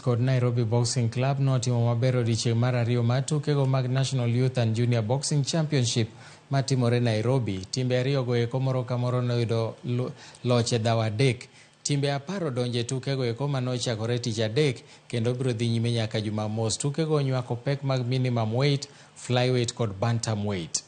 Kod Nairobi Boxing Club notimo maber odiechieng' mar ariyo mar tukego mag National Youth and Junior Boxing Championship matimore Nairobi. Timbe ariyogo eko moro ka moro noyudo loch e dhaw adek. Timbe 10 odonjo e tukego eko manochakore tich adek kendo biro dhi nyime nyaka Jumamos. Tukego onywako pek mag minimum weight, flyweight kod bantam weight.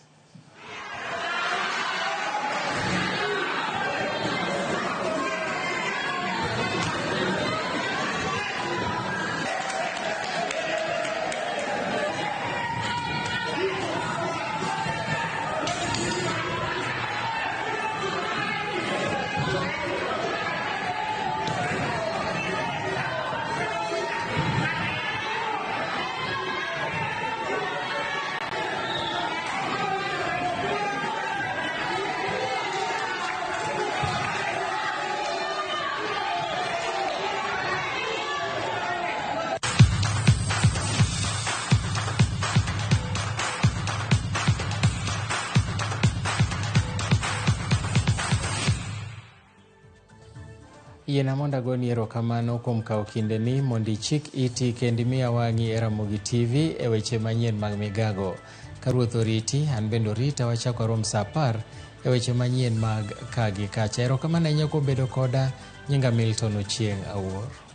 Yiena mondo agoni erokamano kuom kawo kindeni mondo ichik iti kendo imiya wang'i e Ramogi TV e weche manyien mag migago. Ka Ruoth oriti, an bende orita, wachak warom sa 10 e weche manyien mag ka gi kacha. Erokamano ahinya kuom bedo koda. Nyinga Milton Ochieng' Awuor.